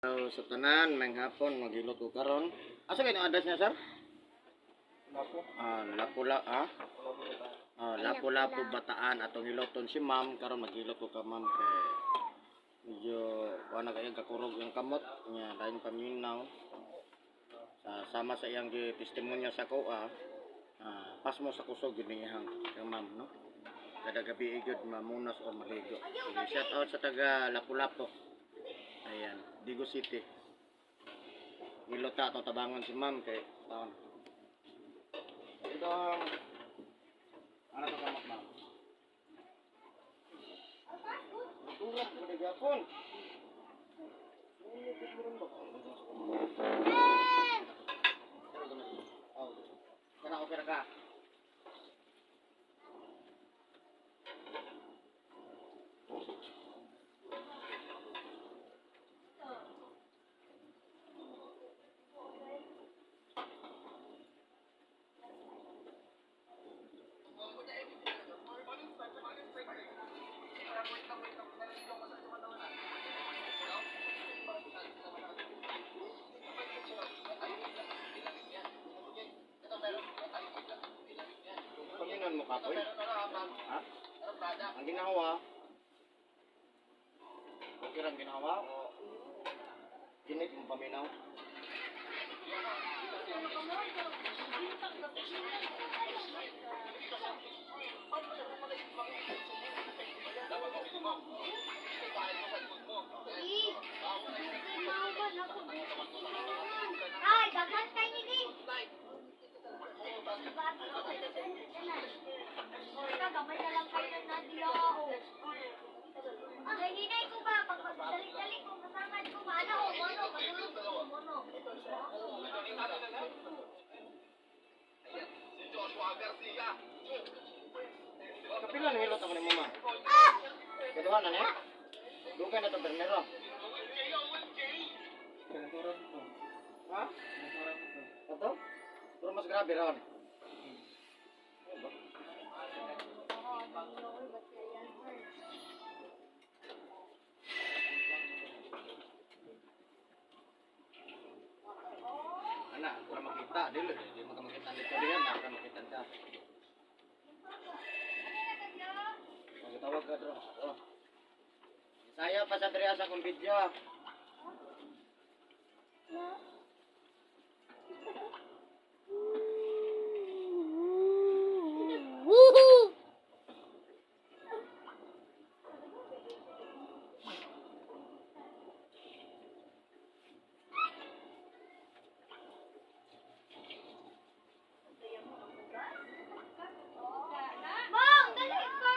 Hello sa tanan, may hapon, maghilot ko karon. Asa kayo ang address niya, sir? Lapo. Ah, Lapula, ah? Ah, Lapu-Lapu, Bataan. Atong hiloton si ma'am, karon maghilot ko ka, ma'am, kay medyo wala kayo kakurog yung kamot niya, lain paminaw. Sa sama sa iyang gi testimonya sa ko, ah, pasmo sa kusog gid niyang yung ma'am, no? Kada gabi gyud mamunas o maligo. Sige, shout out sa taga Lapu-Lapu. Ayan, Digo City. Hilot ta atong tabangon si ma'am kay taon. Ito ang ano to kamot, ma'am? Tulak ko na gapon. Oh. Kana ko pera ka. Paminon mo kapoy? Ha? Ang ginawa? Okay lang ginawa? O kinit mo paminaw? Ay, daghan kay ni Ging. Ika, gamay na lang kayo ng Nadia. Oh. Ay, hinay ko ba? Pag magdali-dali ko, masamad ko, maano ko, mono, matulog ko, mono. Kapila na hilot ako ni mama. Kaduha na niya? Dugay na to bernero. Kanaturan ko. Ha? Kanaturan ko. Ato? Pero mas grabe ron. Ano ba? Ana, para makita, dili, di mo ka makita dito diyan, na para makita ka. Magtawag ka dro. Oh. Saya pa sa diri sa akong video. Woohoo! Mong, dali pa!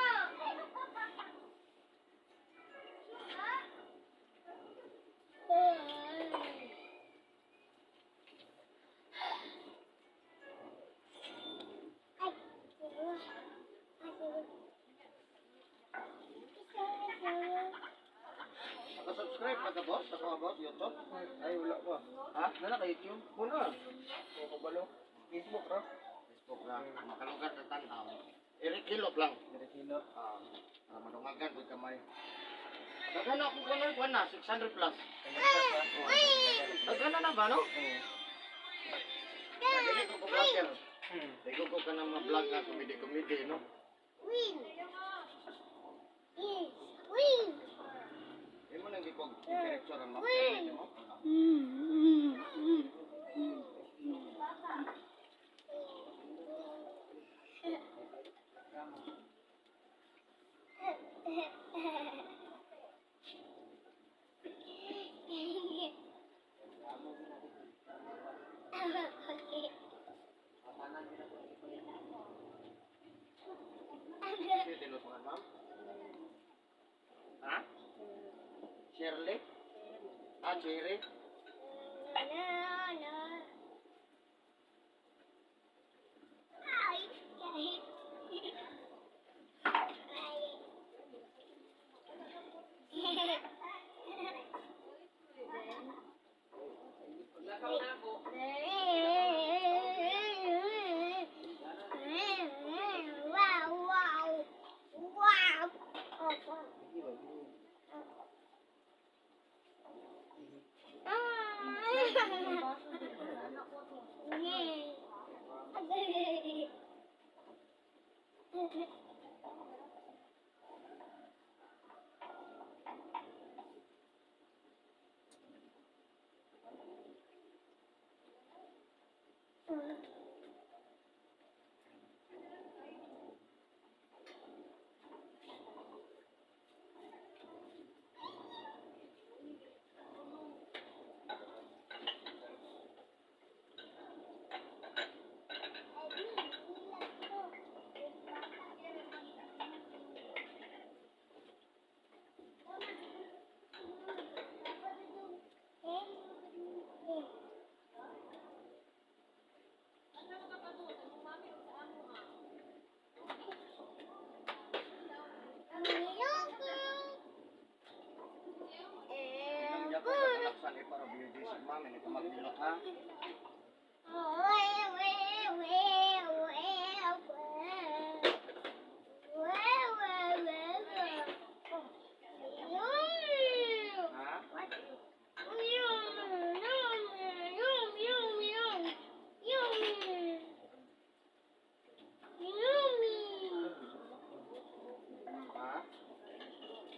Naka-subscribe na ka, boss? Ako, boss, YouTube? Ay, wala pa. Ha? Nana ka YouTube? Muna. O kabalo. Facebook ra. Facebook lang. Makalugar sa tanaw. Eric Hilot lang. Dire hilot. Ah, para madungagan ko kamay. Daghan ako kuno kuan na 600 plus. Daghan na na ba, no? Oo. Dili ko ko vlogger. Dili ko ka na ma-vlog na comedy-comedy, no? Win! Yes! Win! Imo nang gikog diretso ra mo. Sige, tinutukan, ma'am. Ha? Shirley? Ah, Cherry? Wow, wow, wow. Inom niya ko kakalaksan eh para biogesic ma'am, hindi ka maghilot ha. Ha? Ha?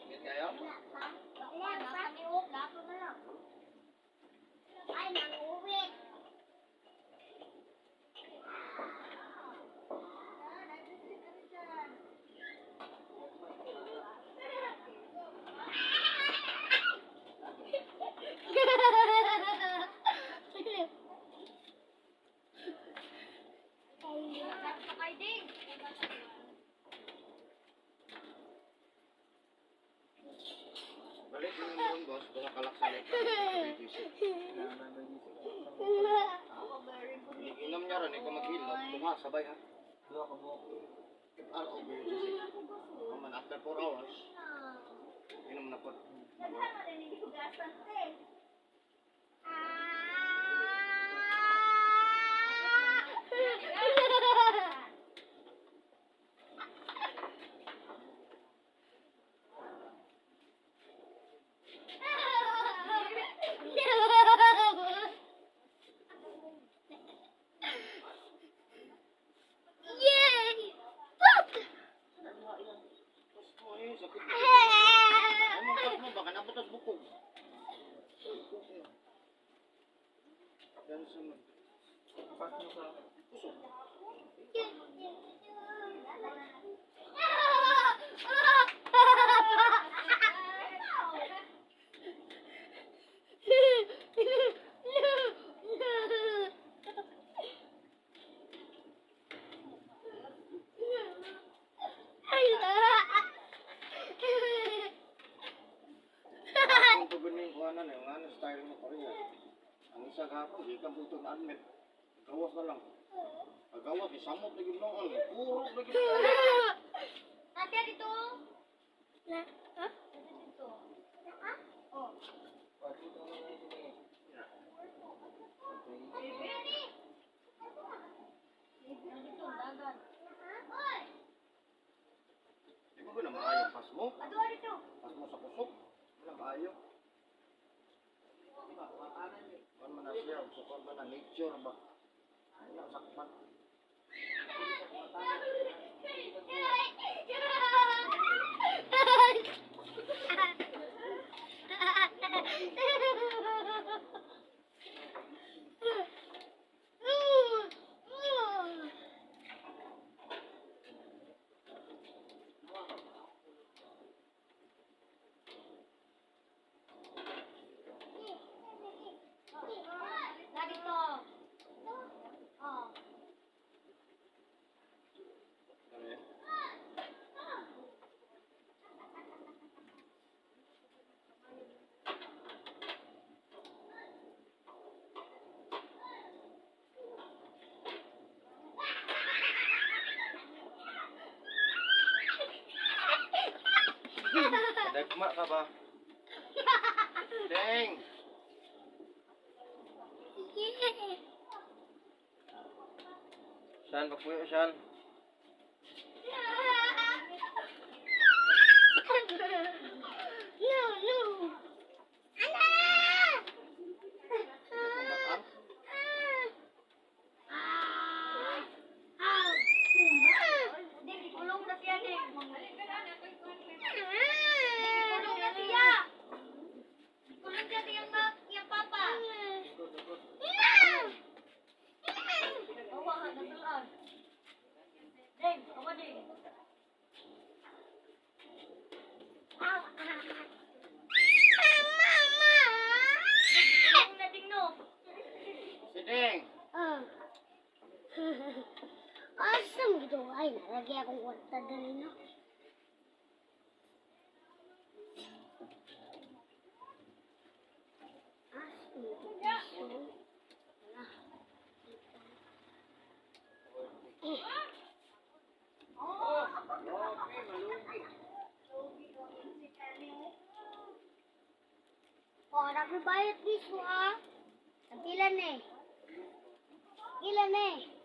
Ingat kayo? Ay, nang-uwi. Balik mo yung boss, doon kalaksan eh para biogesic. Inom niya ron, ikaw maghilot. Duha, sabay ha. Duha ka buok. FR o biogesic. Naman after 4 hours, inom na po. Yay! Fuck! Ay, sakit. Ano ang mo? Baka nabutas bukog. Yan sa mga. Pas mo sa Puso. Kung pagod na yung kuhanan eh, yung ano, style mo pa rin yan. Ang isa kahapon, di ka buto na admit. Gawas na lang. Pagawas, isamot na yun noon. Puro na yun. Ate, dito. Na? Ha? Dito. Oh. Pati ito na yun eh. Di ba na maayo pas mo? Ato, dito. Pas mo sa kusog. Wala maayo. Kuan man na siya, sa kuan ba na nature ba? Wala sakpan. Na dito. Oh. Ano yan? Dagma ka ba? Deng! Saan pagpuyo, Saan? No, no. Ala! Pambataan? Hindi, kulong. na iyang ma iyang papa. Likod, likod. Awa ka natulan. Deng, awa deng. Deng na ding no. Si Ding. Ah. Asa mo ito? Ay, nalagay akong kwarta dali no. Asa mo ito? Wala. Eh. Grabe, malugi. Oh, napibayot mismo ah. Ang pila na eh. Pila na eh.